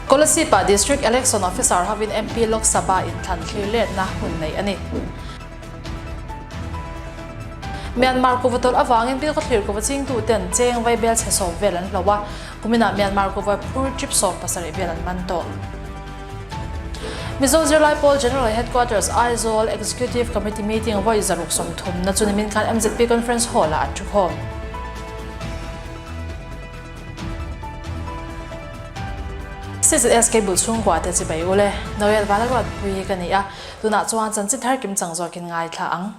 Kolasib-ah District Election Officer hovin MP Lok Sabha inthlan thlir letna hun neih a ni. Myanmar kuva tawlh avangin Bilkhaw thlir kuva chingtuten cheng vaibel chhe sawm vel an hlo a, kuminah Myanmar kuva phur trip 70 vel an man tawh. Mizo Zirlai Pawl General Headquarters Aizawl Executive Committee meeting vawi 130 na chu nimin khan MZP Conference Hall-ah an thukhawm. CZSK bul chhungkua te chibai ule, Noel Vanlalruatpui ka ni a, tunah chuan chanchin thar kim chang zawkin ngaithla ang.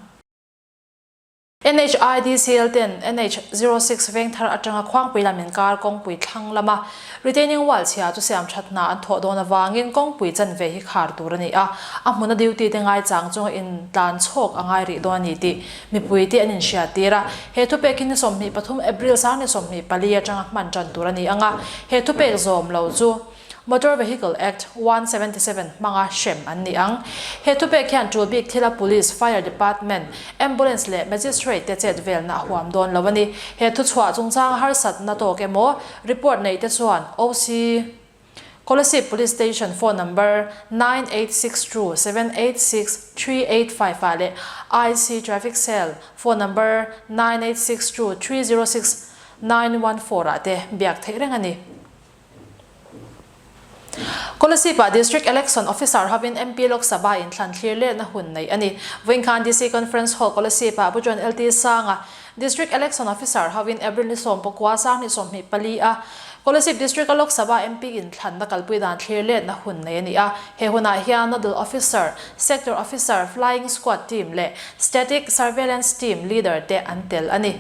NHIDCL ten NH 06 veng thar atanga Khuangpui lam inkar kawngpui thlang lama retaining wall chhia chu siam that hna an thawh dawn avangin kawngpui chanve hi khar tur a ni a, a hmuna duty te ngaichang chunga intlan chhawk a ngai rih dawn a ni tih mipui te an inhriat tir a. He thupek hi ni 23 April sang ni 24 atanga hman tan tur a ni ang a, he thupek zawm lo chu Motor Vehicle Act 177 hmanga hrem an ni ang. He thupek hian tul bik thila Police, Fire Department, Ambulance leh Magistrate te chet velna a huam dawn lo a ni. He thuchhuah chungchanga harsatna tawk emaw report neih te chuan OC Kolasib Police Station phone number 9862 786 385 ah leh IC Traffic Cell phone number 9862 306 914 ah te biak theih reng a ni. Kolasib-ah District Election Officer hovin MP Lok Sabha inthlan thlir letna hun neih a ni. Vawinkhan DC Conference Hall Kolasib-ah Pu John LT Sanga, District Election Officer hovin April ni 19 sang ni 24 a Kolasib District-a Lok Sabha MP inthlanna kalpui dan thlir letna hun nei a ni a. He hunah hian Nodal Officer, Sector Officer, Flying Squad Team leh Static Surveillance Team Leader te an tel a ni.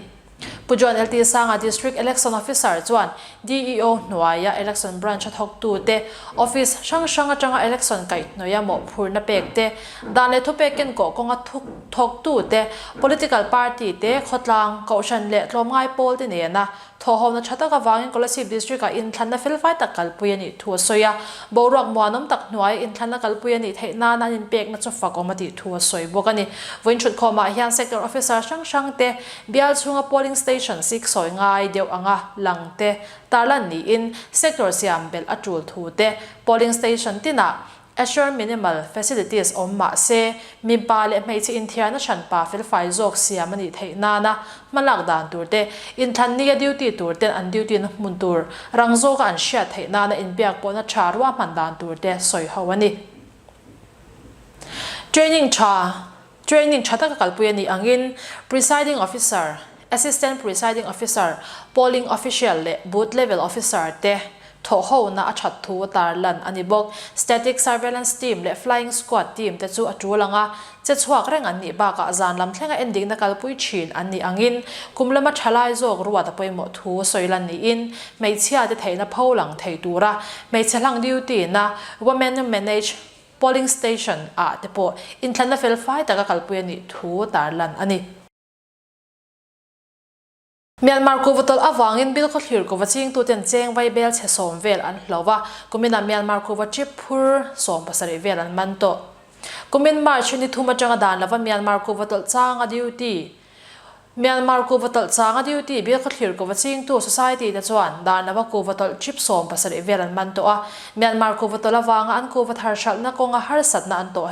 Pu John LT Sanga District Election Officer chuan DEO hnuaia Election Branch a thawktute Office hrang hrang atanga Election kaihhnawih a mawhphurna pek te, dan leh thupek kenkawh kawnga thawktute, Political Party te, khawtlang, kohhran leh tlawmngai pawl te nena thawhhawmna tha tak avangin Kolasib District-ah inthlanna felfai tak kalpui a nih thu a sawi a. Boruak muanawm tak hnuaia inthlanna kalpui a nih theih nana an inpekna chu fak awm a tih thu a sawi bawk a ni. Vawiin thutkhawmah hian Sector Officer hrang hrang te, Bial chhunga polling station siksawi ngai deuh anga lang te tarlan niin sector siam belh a tul thu te, polling station tinah assure minimal facilities awm mah se mipa leh hmeichhe inthiarna hranpa felfai zawk siam a nih theih nana hmalak dan tur te, inthlan nia duty tur ten an duty na hmun tur rang zawka an hriat theih nana inbiak pawhna tha ruahman dan tur te sawi ho a ni. Training tha. Training tha taka kalpui a nih angin Presiding Officer, Assistant Presiding Officer, Polling Official leh Booth Level Officer te thawhhona a that thu a tarlan a ni bawk. Static Surveillance Team leh Flying Squad Team te chu a tul anga che chhuak reng an nih bakah zan lam thlenga endikna kalpui thin an nih angin kum lama thalai zawk ruat a pawimawh thu sawi lan niin hmeichhia te theihna pho lang thei tura hmeichhe hlang duty na Women Manage Polling Station ah te pawh inthlanna fel fai taka kalpui a nih thu tarlan a ni. Myanmar kuva tawlh avangin Bilkhawthlir kuva chingtuten cheng vaibel chhe sawm vel an hlo a, kuminah Myanmar kuva trip phur 70 vel an man tawh. Kumin March ni thum atanga dan lova Myanmar kuva tawlh changa duty Myanmar kuva tawlh changa duty Bilkhawthlir kuva chingtu society te chuan dan lova kuva tawlh trip 70 vel an man tawh a, Myanmar kuva tawlh avanga an kuva thar hralhna kawnga harsatna an tawh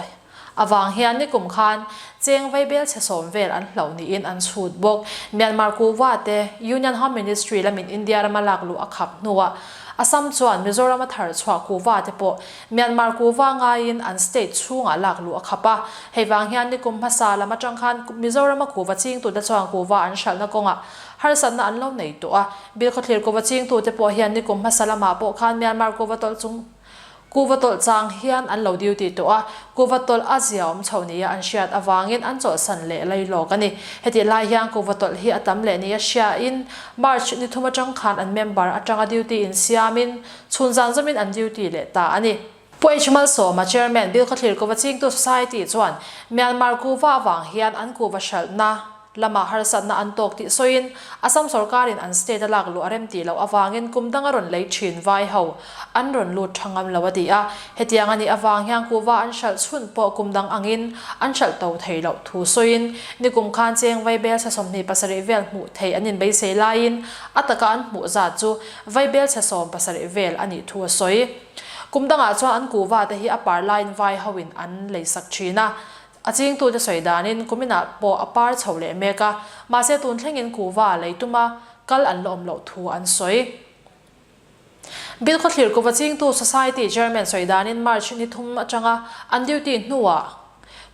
avang hian nikum khan cheng vaibel chhe sawm vel an hloh niin an chhut bawk. Myanmar kuva te Union Home Ministry lamin India rama lak luh a khap hnuah Assam chuan Mizoram a thar chhuah kuva te pawh Myanmar kuva ngaiin an state chhungah lak luh a khap a, hei vang hian nikum hmasa lam atang khan Mizoram a kuva chingtute chuan kuva an hralhna kawngah harsatna an lo nei tawh a. Bilkhawthlir kuva chingtute pawh hian nikum hmasa lamah pawh khan Myanmar kuva tawlh chung kuva tawlh chang hian an lo duty tawh a, kuva tawlh a zia awm chho nia an hriat avangin an chawlhsan leh lai lawk a ni. Hetih lai hian kuva tawlh hi a tam leh nia hriain March ni thum atang khan an member atanga duty insiamin Chhun zan zawmin an duty leh ta a ni. Pu H. Malsawma, Chairman, Bilkhawthlir Kuva Chingtu Society chuan Myanmar kuva avang hian an kuva hralhna lamah harsatna an tawk tih sawiin Assam sorkarin an state a lak luh a rem tih loh avangin kum danga rawn lei thin vai ho an rawn lut tha ngam lo a ti a. Hetiang a nih avang hian kuva an hralh chhun pawh kum dang angin an hralh to thei loh thu sawiin nikum khan cheng vaibel sa 27 vel hmuh theih an inbeisei laiin a taka an hmuh zat chu Vaibel chhe 70 vel a nih thu a sawi. Kum dangah chuan an kuhva te hi a par laiin vai hoin an leisak thin a. A chingtute sawi danin kuminah pawh a par chho leh mek a, mahse tun thlengin kuhva lei tuma kal an la awm loh thu an sawi. Bilkhawthlir kuhva chingtu Society Chairman sawi danin March ni thum atanga an duty hnuah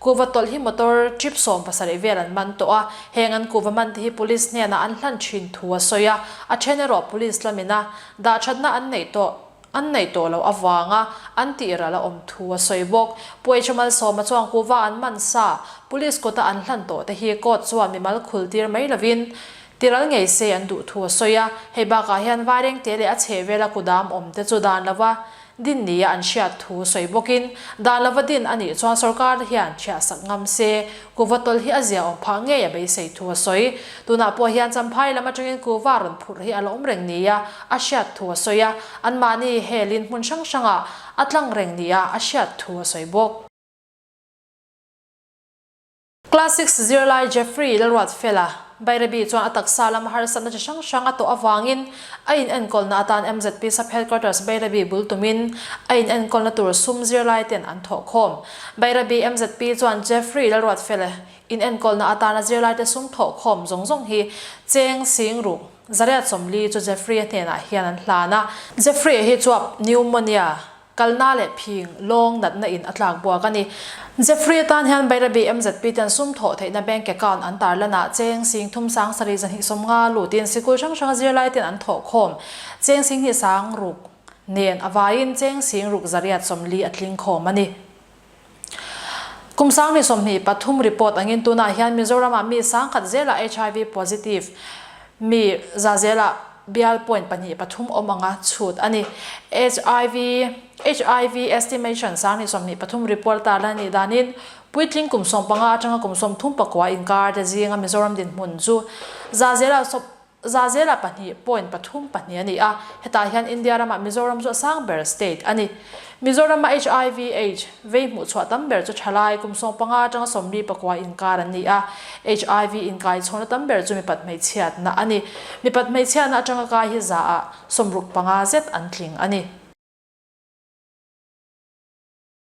kuhva tawlh hi motor trip 17 vel an man tawh a, heng an kuhva man te hi Police hnenah an hlan thin thu a sawi a, a then erawh Police lamina dahthatna an neih tawh an neih tawh loh avanga an tih ral a awm thu a sawi bawk. Pu H Malsawma chuan kuhva an man sa Police kawta an hlan tawh te hi court chuan mimal khul tir mai lovin Tiral ngei se an duh thu a sawi a, hei bakah hian Vairengte leh a chhehvela kudam awm te chu dan lova din nia an hriat thu sawi bawkin, dan lova din a nih chuan sorkar hian chhiahsak ngam se, kuva tawlh hi a zia awm phah ngei a beisei thu a sawi. Tunah pawh hian Champhai lam atangin kuva rawn phurh hi a la awm reng nia a hriat thu a sawi a, anmahni helin hmun hrang hrangah a tlang reng nia a hriat thu a sawi bawk. Class Six zirlai Jeffrey Lalruatfela, Bairabi chuan a taksa lama harsatna chi hrang hrang a tawh avangin a inenkawlna atan MZP Sub-Headquarters Bairabi bul tumin a inenkawlna tur sum zirlai ten an thawh khawm. Bairabi MZP chuan Jeffrey Lalruatfela inenkawlna atana zirlaite sum thawh khawm zawng zawng hi cheng sing ruk 140 chu Jeffrey-a hnenah hian an hlan a. Jeffrey-a hi chuap pneumonia Kalna leh phing, lawng, natna in a tlak buak a ni. Jeffrey atan hian Bairabi MZP ten sum thawh theihna bank account an tarlan ah cheng sing thum sang sarih zahnih 50 lutin sikul hrang hranga zirlai ten an thawh khawm. Cheng sing hnih sang ruk nen a vaiin cheng sing ruk 140 a tling khawm a ni. Kum 2023 report angin tunah hian Mizoram-ah mi 10,000 zelah HIV positive mi za zelah bial point pahnih pathum awm anga chhut a ni. HIV HIV estimation 2023 report tar la nih danin puitling kum 15 atanga kum 34 inkar te zinga Mizoram dinhmun chu za zelah Zazela pahnih point pathum pahnih a ni a, hetah hian India ramah Mizoram chu a sang ber state a ni. Mizorama hiv aids vei hmuh chhuah tam ber chu thalai kum 15 atanga 44 inkar an ni a, hiv inkai chhawna tam ber chu mipat hmeichhiatna a ni. Mipat hmeichhiatna atanga kai hi zaah 65 zet an tling a ni.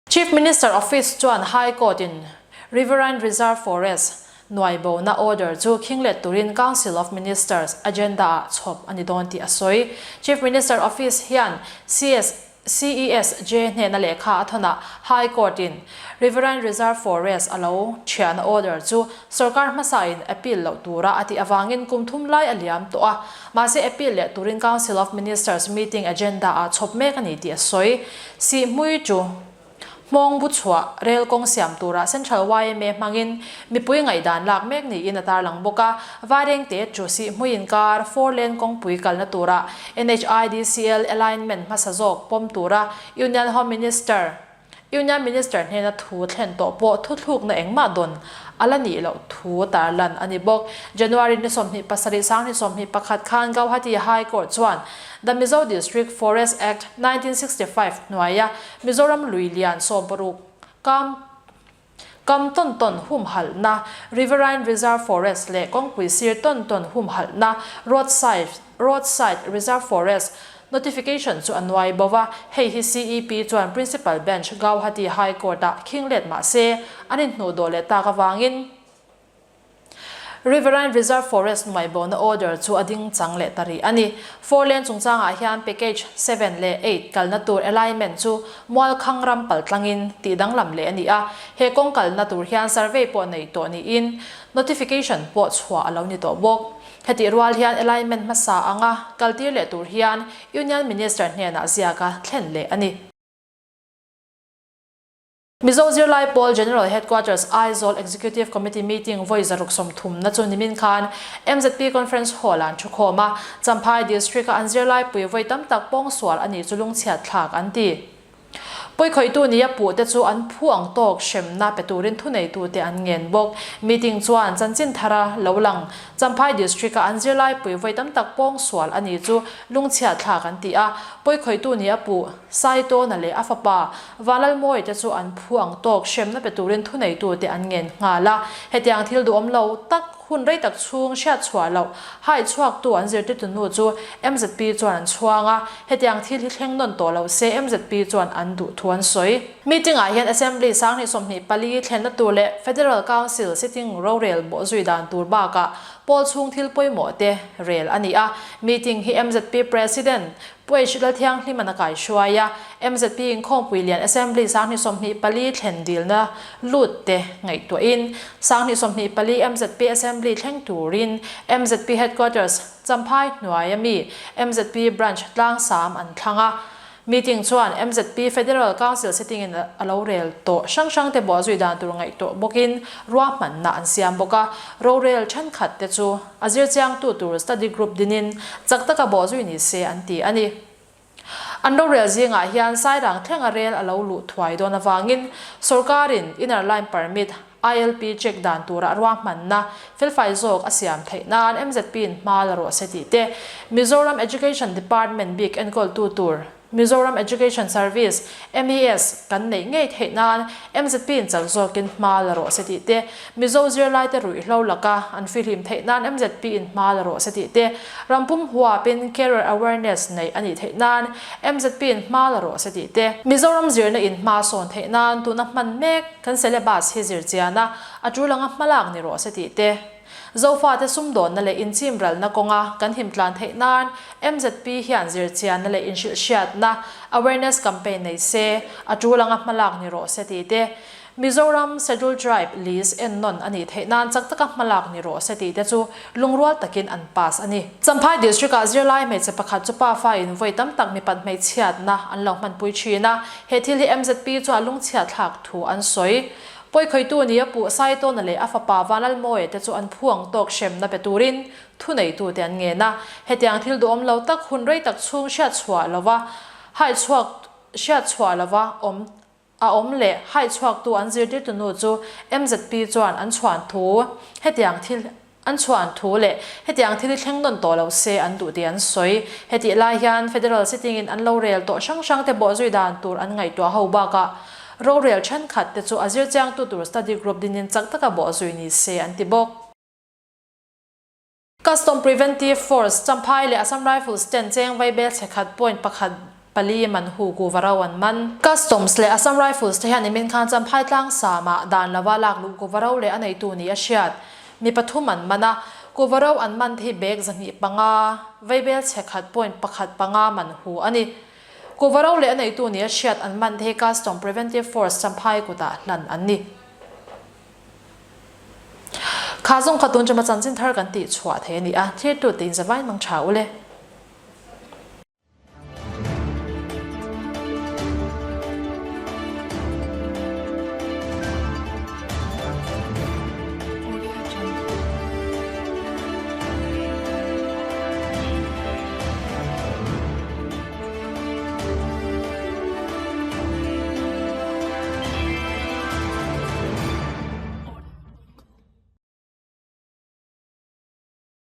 Chief Minister Office chuan High Court in Riverine Reserve Forest nuaibona order chu khinglet turin Council of Ministers agenda ah chhawp a ni dawn tih a sawi. Chief Minister Office hian CS CESJ hnena lehkha a thawnah High Court in Riverine Reserve Forest a lo thiahna order chu sorkar hmasa in appeal loh tura a tih avangin kum thum lai a liam tawh a. Mahse appeal leh turin Council of Ministers meeting agenda ah chhawp mek a ni tih a sawi. Sihhmui chu hmawng bu chhuah rel kawng siam turah Central yma hmangin mipui ngaihdan lak mek niin a tarlang bawk a. Vairengte chu Sihhmui inkar four lane kawngpui kalna turah NHIDCL alignment hmasa zawk pawm tura Union Home Minister Union Minister hnena thu thlen tawh pawh thuthlukna engmah dawn a la nih loh thu tarlan a ni bawk. January ni 27 2021 khan Gauhati High Court chuan The Mizo District Forest Act, 1965 hnuaia Mizoram lui lian 60 kam kam tawn tawn humhalhna, Riverine Reserve Forest leh kawngpui sir tawn tawn humhalhna, Roadside Roadside Reserve Forest, Notification chu a nuai bo a, hei hi CEP chuan Principal Bench Gauhati High Court-ah khing let mah se, an inhnuh dawh leh tak avangin Riverine Reserve Forest nuai bona order chu a ding chang leh ta rih a ni. Four lane chungchangah hian Package seven leh eight kalna tur alignment chu Mualkhang ram pal tlangin tih danglam leh a ni a, he kawng kalna tur hian survey pawh nei tawh niin notification pawh chhuah a lo ni tawh bawk. Hetih rual hian alignment hmasa anga kaltir leh tur hian Union Minister hnenah ziaka thlen leh a ni. Mizo Zirlai Pawl General Headquarters Aizawl Executive Committee meeting vawi 130na chu nimin khan MZP Conference Hall-ah an thukhawm a, Champhai District-a an zirlaipui vawi tam tak pawngsual a nih chu lungchhiat thlak an ti. Pawikhawihtu nia puhte chu an phu ang tawk hremna pe turin thuneitute an ngen bawk. Meeting chuan chanchin thara lo lang Champhai District-a an zirlaipui vawi tam tak pawngsual a nih chu lungchhiat thlak an ti a. Pawikhawihtu nia puh Saitawna leh a fapa Vanlalmawii te chu an phu ang tawk hremna pe turin thuneitute an ngen nghal a. Hetiang thil duhawm lo tak. hun rei tak chhung hriat chhuah loh hai chhuaktu an zirtirtu nu chu mzp chuan an chhuang a, hetiang thil hi thleng nawn tawh lo se mzp chuan an duh thu an sawi. Meeting ah hian Assembly 2024 thlenna tur leh Federal Council sitting rorel bawhzui dan tur bakah pawl chhung thil pawimawh te rel a ni a. Meeting hi mzp President Puaih Lalthianghliman a kaihruai a, mzp inkhawmpui lian Assembly 2024 thlen dilna lut te ngaihtuahin 2024 mzp Assembly thleng turin mzp Headquarters Champhai hnuaia mi mzp Branch tlangsam an thlang a. Meeting chuan mzp Federal Council sitting in a lo rel tawh hrang hrang te bawhzui dan tur ngaihtuah bawkin ruahmanna an siam bawk a, rorel thenkhat te chu a zirchiangtu tur study group dinin chak taka bawhzui ni se an ti a ni. An rorel zingah hian Sairang thlenga rel a lo luh thuai dawn avangin sorkarin Inner Line Permit, ILP, check dan tura ruahmanna felfai zawk a siam theih nan mzp in hma la rawh se tih te, Mizoram Education Department bik enkawltu tur Mizoram Education Service, MES, kan neih ngei theih nan mzp in chak zawkin hma la rawh se tih te, Mizo zirlaite ruihhlo laka an fihlim theih nan mzp in hma la rawh se tih te, Rampum huapin Career Awareness neih a nih theih nan mzp in hma la rawh se tih te, Mizoram zirna in hma sawn theih nan tuna hman mek kan syllabus hi zir chian a, a tul anga hmalak ni rawh se tih te, Zofate sumdawnna leh inchimralna kawnga kan himtlan theih nan mzp hian zir chianna leh inhrilhhriatna, awareness campaign, nei se, a tul anga hmalak ni rawh se tih te, Mizoram Scheduled Tribe list ennawn a nih theih nan chak taka hmalak ni rawh se tih te chu lungrual takin an pass a ni. Champhai District-ah zirlai hmeichhe pakhat chu pafa in vawi tam tak mipat hmeichhiatna an lo hmanpui thin a, he thil hi mzp chu a lungchhiat thlak thu an sawi. Pawikhawitu nia puh Saitawna leh a fapa Vanlalmawia te chu an phuang tawk hremna pe turin thuneitute an ngen a, hetiang thil duhawm lo tak hun rei tak chhung hriatchhuah lova haichhuak hriatchhuah lova awm A awm leh haichhuaktu an zirtirtu nu chu mzp chuan an chhuan thu hetiang thil an chhuan thu leh hetiang thil hi thleng nawn tawh lo se an duh tih an sawi. Hetih lai hian Federal sitting in an lo rel tawh hrang hrang te bawhzui dan tur an ngaihtuah ho bakah rorel thenkhat te chu a zirchiangtu tur study group dinin chak taka bawhzui ni se an ti bawk. Custom Preventive Force, Champhai leh Assam Rifles ten cheng vaibel chhe khat point pakhat pali man hu kuva ro an man. Customs leh Assam Rifles te hian nimin khan Champhai tlang samah dan lova lak luh kuva ro leh a neitu ni a hriat. Mi pathum an man a, kuva ro an man te hi bag 205, vaibel chhe khat point pakhat panga man hu a ni. Kuva ro leh a neitu ni a hriat an man te hi Custom Preventive Force Champhai kutah hlan an ni. Kha zawng kha tun chama chanchin thar kan tih chhuah thei a ni a, thirtute in zavain mang tha u le.